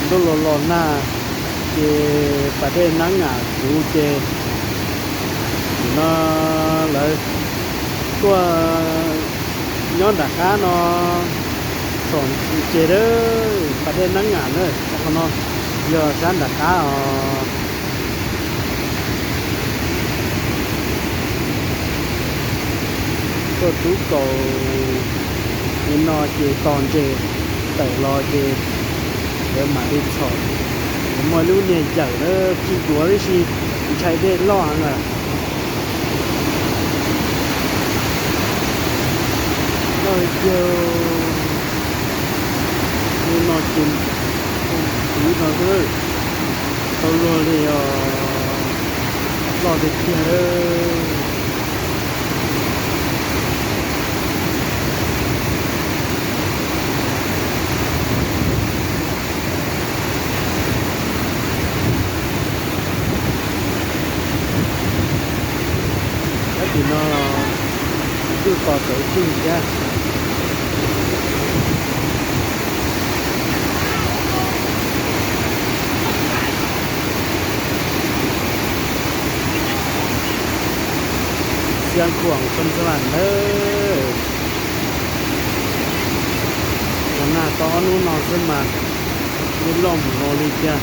Ntuj los los nag, ces pas dej Nab Ngam kuv ces nim no lawv tuaj nyob nram qab no txhom ntses lawm. Pas dej Nab Ngam na, qhov no yog sab nram qab os. Tuaj rub kaus li no ces tos ntses tawm los ces lawv mam li txhom. Muaj lub niag yawm na, tsis duav tib si, ntshai dej loj heev lawm. Loj tiag, li no ces tiv no xwb, tau luag li os, loj tiag tiag. Tab sis no kuj tos tawv tij thiab. Xiav Khuam Phoos Las nawb. Los nag tau ob hnub no xwb mas dej loj mus no li tiag,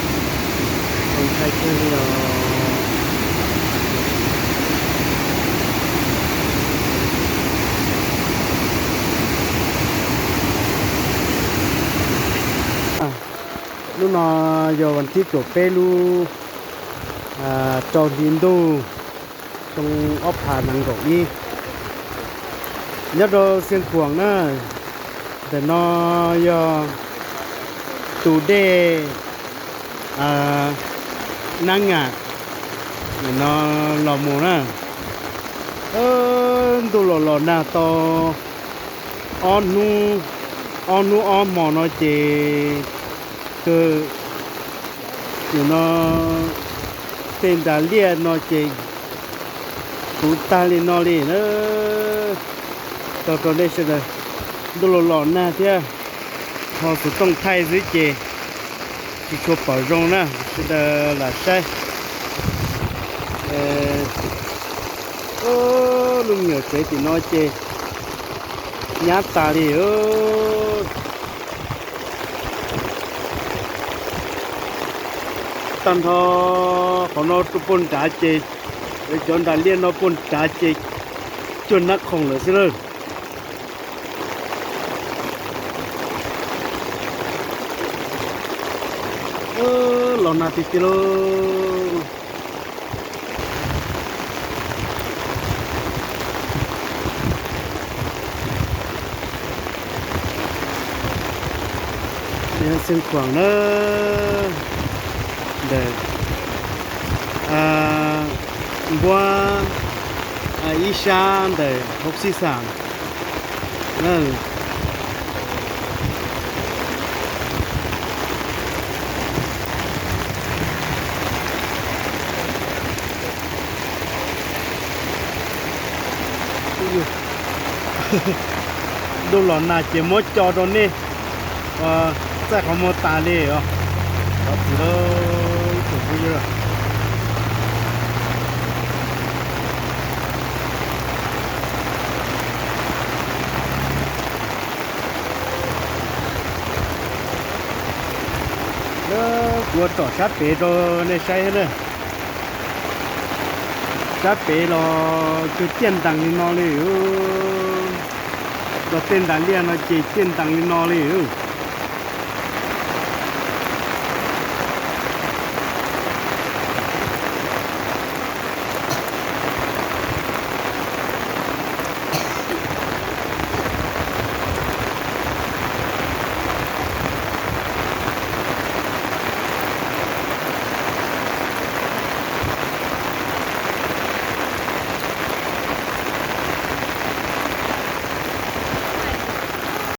zoo ntshai kawg li os. Hnub no yog vas thib kaum peb lub rau hli ntuj xyoo ob phav nees nkaum ib. Nyob rau Xiav Khuam na, ntawm no yog tus dej Nab Ngam no los mus na. Ntuj los los nag tau ob hnub, ob hnub ob hmo no ces kawg no tej ntas liaj no ces tuv tag li no li na. Tau rau nej sawv daws, ntuj los los nag thiab, ho xov tooj thaij xwb ces tsis tshua pom zoo na, sawv daws lam saib. Lub me nyuam tsev tim no ces nyab tas li. Tag nrho qhov no rau puag nrad ces, cov ntas liaj no puag nrad ces cuag nab khoom lawm xwb lawm. Los nag tiag tiag lauj. Xiav Khuam na, ntawm npuab ib sab ntawm hauv xib xam. Ntuj los nag ces muab co rau nej txaij qhov muag tas li os. Thov txim lauj ib tsoom phooj ywg. Kuv tsom sab pem rau nej saib thiab na. Sab pem los cuag ciaj ntees li no li. Los tej ntas liaj no ces ciaj ntees li no li.